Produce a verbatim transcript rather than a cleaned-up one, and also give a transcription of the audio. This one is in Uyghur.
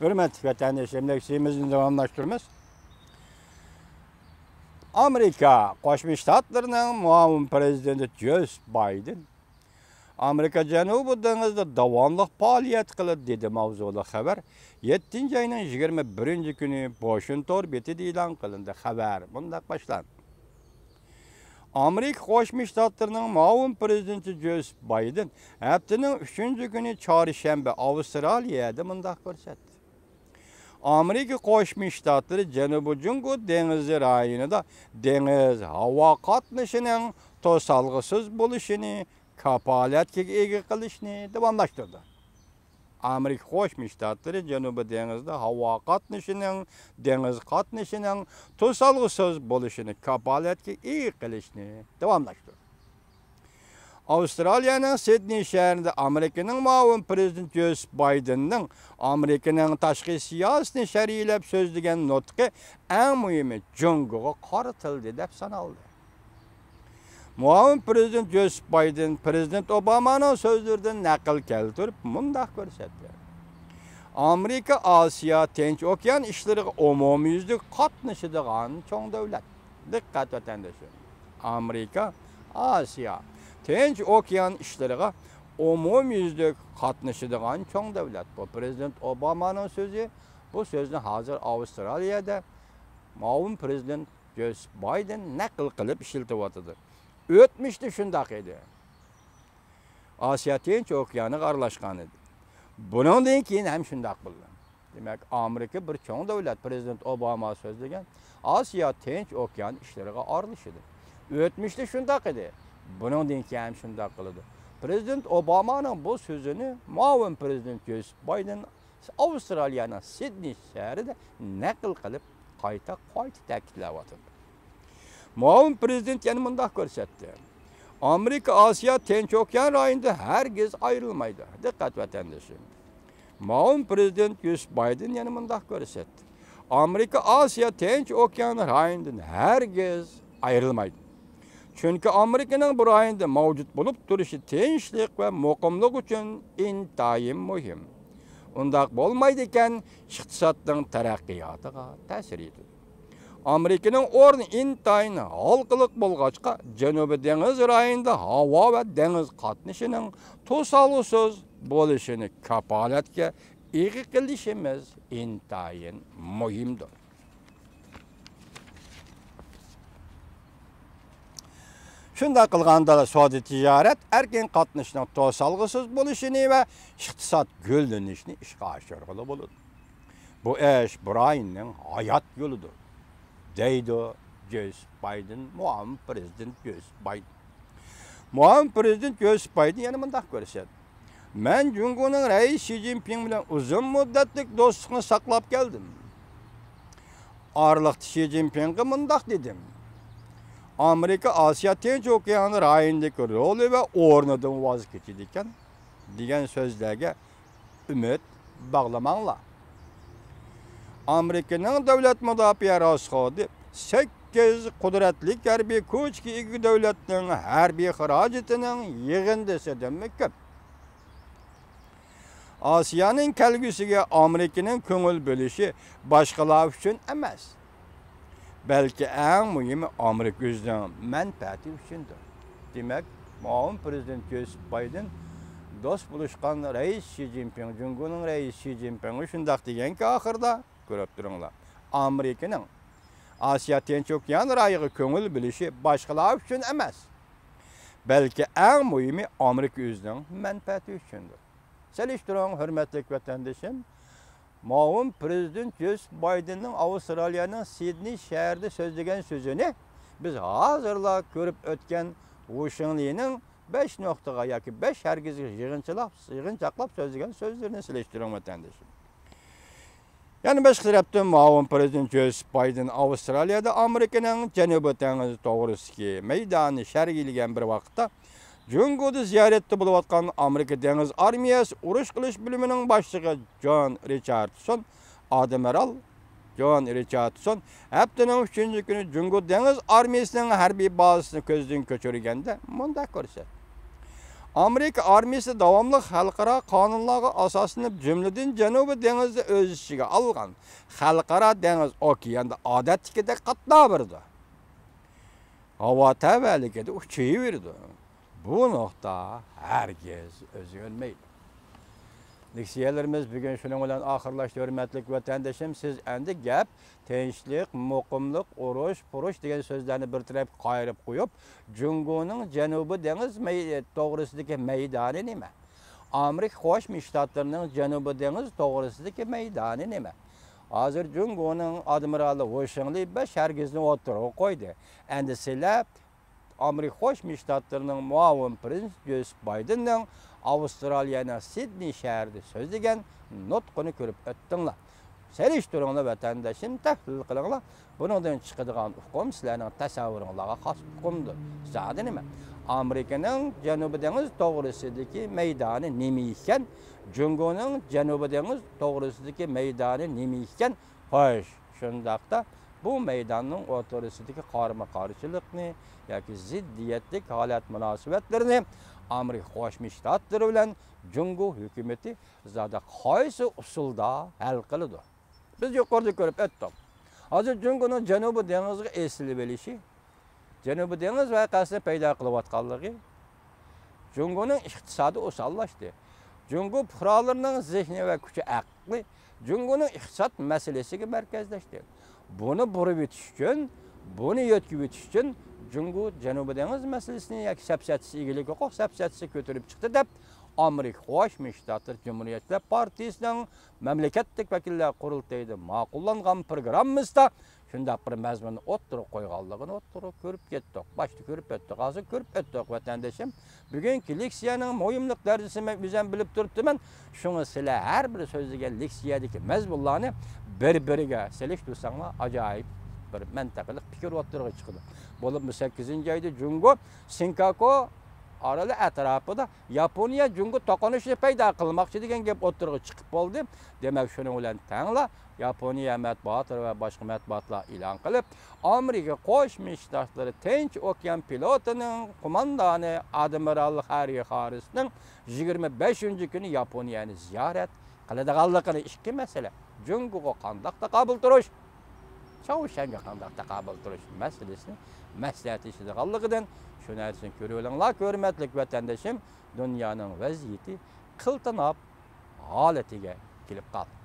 ھۆرمەتلىك ۋەتەنداشلىرىم، لېكسىيىمىزنى داۋاملاشتۇرىمىز. ئامېرىكا قوشما شتاتلىرىنىڭ مۇئاۋىن پىرېزىدېنتى جوزېف بايدېن ئامېرىكا جەنۇبىي دېڭىزدا داۋاملىق پائالىيەت قىلىدۇ، دېدى ماۋزۇلۇق خەۋەر يەتتىنچى ئاينىڭ يىگىرمە بىرىنچى كۈنى بوشىن تور بېتىدە ئېلان قىلىندى. خەۋەر مۇنداق باشلاندى. ئامېرىكا قوشما شتاتلىرىنىڭ مۇئاۋىن پىرېزىدېنتى جوزېف بايدېن ھەپتىنىڭ ئۈچىنچى كۈنى چارشەنبە ئاۋسترالىيەدە مۇنداق كۆرسەتتى. ئامېرىكا قوشما شتاتلىرى جەنۇبىي جۇڭگو دېڭىزى رايونىدا دېڭىز، ھاۋا قاتنىشىنىڭ توسالغۇسىز بولۇشىنى كاپالەتكە ئىگە قىلىشنى داۋاملاشتۇردى. ئامېرىكا قوشما شتاتلىرى جەنۇبىي دېڭىزدا ھاۋا قاتنىشىنىڭ، دېڭىز قاتنىشىنىڭ توسالغۇسىز بولۇشىنى كاپالەتكە ئىگە قىلىشنى داۋاملاشتۇردى. ئاۋسترالىيەنىڭ سىدنېي شەھىرىدە ئامېرىكىنىڭ مۇئاۋىن پىرېزىدېنتى جوزېف بايدېننىڭ ئامېرىكىنىڭ تاشقى سىياسىتىنى شەرھلەپ سۆزلىگەن نۇتقى ئەڭ مۇھىمى جۇڭگوغا قارىتىلدى دەپ سانالدى. مۇئاۋىن پىرېزىدېنت جوزېف بايدېن پىرېزىدېنت ئوبامانىڭ سۆزلىرىدىن نەقىل كەلتۈرۈپ مۇنداق كۆرسەتتى. ئامېرىكا ئاسىيا تىنچ ئوكيان ئىشلىرىغا ئومۇميۈزلۈك قاتنىشىدىغان چوڭ دۆلەت. دىققەت ۋەتەندىشىم. ئامېرىكا ئاسىيا تىنچ ئوكيان ئىشلىرىغا ئومۇميۈزلۈك قاتنىشىدىغان چوڭ دۆلەت. بۇ پىرېزىدېنت ئوبامانىڭ سۆزى. بۇ سۆزنى ھازىر ئاۋسترالىيەدە مۇئاۋىن پىرېزىدېنت جوزېف بايدېن نەقىل قىلىپ ئىشلىتىۋاتىدۇ. ئۆتمۈشتە شۇنداق ئىدى. ئاسىيا تىنچ ئوكيانىغا ئارىلاشقان ئىدى. بۇنىڭدىن كېيىن ھەم شۇنداق بولدى. دېمەك، ئامېرىكا بىر چوڭ دۆلەت، پىرېزىدېنت ئوباما سۆزلىگەن ئاسىيا تىنچ ئوكيان ئىشلىرىغا ئارىلىشىدۇ. ئۆتمۈشتە شۇنداق ئىدى. بۇنىڭدىن كېيىن ھەم شۇنداق قىلىدۇ. پىرېزىدېنت ئوبامانىڭ بۇ سۆزىنى مۇئاۋىن پىرېزىدېنت جوزېف بايدېن ئاۋسترالىيەنىڭ سىدنېي شەھىرىدە نەقىل قىلىپ، قايتا، قايتا تەكىتلەۋاتىدۇ. مۇئاۋىن پىرېزىدېنت يەنە مۇنداق كۆرسەتتى. ئامېرىكا ئاسىيا تىنچ ئوكيان رايونىدا ھەرگىز ئايرىلمايدۇ. دىققەت ۋەتەندىشىم. مۇئاۋىن پىرېزىدېنت جوزېف بايدېن يەنە مۇنداق كۆرسەتتى. ئامېرىكا ئاسىيا تىنچ ئوكيان رايونىدىن ھەرگىز ئايرىلمايدۇ. چۈنكى ئامېرىكىنىڭ بۇ رايوندا مەۋجۇت بولۇپ تۇرۇشى تىنچلىق ۋە مۇقىملىق ئۈچۈن ئىنتايىن مۇھىم. ئۇنداق بولمايدىكەن، ئىقتىسادنىڭ تەرەققىياتىغا تەسىر يېتىدۇ. ئامېرىكىنىڭ ئورنى ئىنتايىن ھالقىلىق بولغاچقا، جەنۇبىي دېڭىز رايونىدا ھاۋا ۋە دېڭىز قاتنىشىنىڭ توسالغۇسىز بولۇشىنى كاپالەتكە ئىگە قىلىشىمىز ئىنتايىن مۇھىمدۇر. شۇنداق قىلغاندا، سودا تىجارەت ئەركىن قاتنىشىنىڭ توسالغۇسىز بولۇشىنى ۋە ئىقتىساد گۈللىنىشىنى ئىشقا ئاشۇرغىلى بولىدۇ. بۇ ئىش بۇ رايوننىڭ ھايات يولىدۇر، دەيدۇ جوزېف بايدېن، مۇئاۋىن پىرېزىدېنت جوزېف بايدېن. مۇئاۋىن پىرېزىدېنت جوزېف بايدېن يەنە مۇنداق كۆرسەتتى. مەن جۇڭگونىڭ رەئىسى شى جىنپىڭ بىلەن ئۇزۇن مۇددەتلىك دوستلۇقنى ساقلاپ كەلدىم. ئارىلىقتا شى جىنپىڭغا مۇنداق دېدىم. ئامېرىكا ئاسىيا تىنچ ئوكيان رايونىدىكى رولى ۋە ئورنىدىن ۋاز كېچىدىكەن، دېگەن سۆزلەرگە ئۈمىد باغلىماڭلار. ئامېرىكىنىڭ دۆلەت مۇداپىئە راسخوتى سەككىز قۇدرەتلىك ھەربىي كۈچكە ئىگە دۆلەتنىڭ ھەربىي خىراجىتىنىڭ يىغىندىسىدىنمۇ كۆپ. ئاسىيانىڭ كەلگۈسىگە ئامېرىكىنىڭ كۆڭۈل بۆلۈشى باشقىلار ئۈچۈن ئەمەس، بەلكى ئەڭ مۇھىمى ئامېرىكا ئۆزىنىڭ مەنپەئەتى ئۈچۈندۇر. دېمەك، مۇئاۋىن پىرېزىدېنت جوزېف بايدېن دوست بولۇشقان رەئىس شى جىنپىڭ، جۇڭگونىڭ رەئىسى شى جىنپىڭغا شۇنداق دېگەنكى، ئاخىرىدا كۆرۈپ تۇرۇڭلار، ئامېرىكىنىڭ ئاسىيا تىنچ ئوكيان رايونىغا كۆڭۈل بۆلۈشى باشقىلار ئۈچۈن ئەمەس، بەلكى ئەڭ مۇھىمى ئامېرىكا ئۆزىنىڭ مەنپەئەتى ئۈچۈندۇر. سېلىشتۇرۇڭ، ھۆرمەتلىك ۋەتەندىشىم، مۇئاۋىن پىرېزىدېنت جوزېف بايدېننىڭ ئاۋسترالىيەنىڭ سىدنېي شەھىرىدە سۆزلىگەن سۆزىنى بىز ھازىرلا كۆرۈپ ئۆتكەن ۋۇ شېڭلىنىڭ بەش نۇقتىغا ياكى بەش ھەرگىزگە يىغىنچىلاپ، يىغىنچاقلاپ سۆزلىگەن سۆزلىرىنى سېلىشتۇرۇڭ، ۋەتەندىشىم. يەنە باشقا تەرەپتىن، مۇئاۋىن پىرېزىدېنت جوزېف بايدېن ئاۋسترالىيەدە ئامېرىكىنىڭ جەنۇبىي دېڭىز توغرىسىدىكى مەيدانىنى شەرھلىگەن بىر ۋاقىتتا، جۇڭگودا زىيارەتتە بولۇۋاتقان ئامېرىكا دېڭىز ئارمىيەسى ئۇرۇش قىلىش بۆلۈمىنىڭ باشلىقى جون رىچاردسون، ئادمىرال جون رىچاردسون ھەپتىنىڭ ئۈچىنچى كۈنى جۇڭگو دېڭىز ئارمىيەسىنىڭ ھەربىي بازىسىنى كۆزدىن كەچۈرگەندە مۇنداق كۆرسەتتى. ئامېرىكا ئارمىيىسى داۋاملىق خەلقئارا قانۇنلارغا ئاساسلىنىپ، جۈملىدىن جەنۇبىي دېڭىزنى ئۆز ئىچىگە ئالغان خەلقئارا دېڭىز ئوكياندا ئادەتتىكىدەك قاتناۋ بېرىدۇ. ھاۋا تەۋەلىكىدە ئۇچۇۋېرىدۇ. بۇ نۇقتا ھەرگىز ئۆزگەرمەيدۇ. لېكسىيەلىرىمىز بۈگۈن شۇنىڭ بىلەن ئاخىرلاشتى، ھۆرمەتلىك ۋەتەندىشىم. سىز ئەمدى گەپ تىنچلىق، مۇقىملىق، ئۇرۇش، پۇرۇش دېگەن سۆزلەرنى بىر تەرەپكە قايرىپ قويۇپ، جۇڭگونىڭ جەنۇبىي دېڭىز مەي-، توغرىسىدىكى مەيدانى نېمە؟ ئامېرىكا قوشما شتاتلىرىنىڭ جەنۇبىي دېڭىز توغرىسىدىكى مەيدانى نېمە؟ ھازىر جۇڭگونىڭ ئادمىرالى ۋۇ شېڭلى بەش ھەرگىزنى ئوتتۇرىغا قويدى. ئەمدى سىلەر ئامېرىكا قوشما شتاتلىرىنىڭ مۇئاۋىن پىرېزىدېنتى جوزېف بايدېننىڭ ئاۋسترالىيەنىڭ سىدنېي شەھىرىدە سۆزلىگەن نۇتقىنى كۆرۈپ ئۆتتۈڭلار. سېلىشتۇرۇڭلار ۋەتەنداشىم، تەھلىل قىلىڭلار. بۇنىڭدىن چىقىدىغان ئۇقۇم سىلەرنىڭ تەسەۋۋۇرۇڭلارغا خاس ئۇقۇمدۇر. زادى نېمە؟ ئامېرىكىنىڭ جەنۇبىي دېڭىز توغرىسىدىكى مەيدانى نېمە ئىكەن؟ جۇڭگونىڭ جەنۇبىي دېڭىز توغرىسىدىكى مەيدانى نېمە ئىكەن؟ خوش، شۇنداقتا بۇ مەيداننىڭ ئوتتۇرىسىدىكى قارىمۇ قارشىلىقنى ياكى زىددىيەتلىك ھالەت مۇناسىۋەتلىرىنى ئامېرىكا قوشما شتاتلىرى بىلەن جۇڭگو ھۆكۈمىتى زادى قايسى ئۇسۇلدا ھەل قىلىدۇ؟ بىز يۇقىرىدا كۆرۈپ ئۆتتۇق. ھازىر جۇڭگونىڭ جەنۇبىي دېڭىزغا ئېسىلىۋېلىشى، جەنۇبىي دېڭىز ۋەقەسىنى پەيدا قىلىۋاتقانلىقى، جۇڭگونىڭ ئىقتىسادى ئوساللاشتى. جۇڭگو پۇقرالىرىنىڭ زېھنى ۋە كۈچى ئەقلى جۇڭگونىڭ ئىقتىساد مەسىلىسىگە مەركەزلەشتى. بۇنى بۇرۇۋېتىش ئۈچۈن، بۇنى يۆتكىۋېتىش ئۈچۈن جۇڭگو جەنۇبىي دېڭىز مەسىلىسىنى ياكى سەپسەتىسى، ئىگىلىك ھوقۇق سەپسەتىسى كۆتۈرۈپ چىقتى دەپ، ئامېرىكا قوشما شتاتلىرى جۇمھۇرىيەتچىلەر پارتىيىسىنىڭ مەملىكەتلىك ۋەكىللەر قۇرۇلتىيىدا ماقۇللانغان پروگراممىسىدا شۇنداق بىر مەزمۇننى ئوتتۇرىغا قويغانلىقىنى ئوتتۇرىغا كۆرۈپ كەتتۇق. باشتا كۆرۈپ ئۆتتۇق، ھازىر كۆرۈپ ئۆتتۇق، ۋەتەندىشىم. بۈگۈنكى لېكسىيەنىڭ مۇھىملىق دەرىجىسىنى مەن ئۆزۈم بىلىپ تۇرۇپتىمەن. شۇڭا سىلەر ھەر بىر سۆزلىگەن لېكسىيەدىكى مەزمۇنلارنى بىر-بىرىگە سېلىشتۇرساڭلار، ئاجايىپ بىر مەنتىقىلىق پىكىر ئوتتۇرىغا چىقىدۇ. بولۇپمۇ سەككىزىنچى ئايدا جۇڭگو سىنكاكۇ ئارىلى ئەتراپىدا ياپونىيە جۇڭگو توقۇنۇشىنى پەيدا قىلماقچى دېگەن گەپ ئوتتۇرىغا چىقىپ بولدى. دېمەك، شۇنىڭ بىلەن تەڭلا ياپونىيە مەتبۇئاتلىرى ۋە باشقا مەتبۇئاتلار ئېلان قىلىپ، ئامېرىكا قوشما شتاتلىرى تىنچ ئوكيان فلوتىنىڭ قوماندانى ئادمىرال خاررى خاررىسنىڭ يىگىرمە بەشىنچى كۈنى ياپونىيەنى زىيارەت قىلىدىغانلىقىنى، ئىككى مەسىلە، جۇڭگوغا قانداق تاقابىل تۇرۇش، چاۋشيەنگە قانداق تاقابىل تۇرۇش مەسىلىسىنى مەسلىھەتلىشىدىغانلىقىدىن، شۇ نەرسىنى كۆرۈۋېلىڭلار، ھۆرمەتلىك ۋەتەندىشىم، دۇنيانىڭ ۋەزىيىتى قىلتىناپ ھالىتىگە كېلىپ قالدى.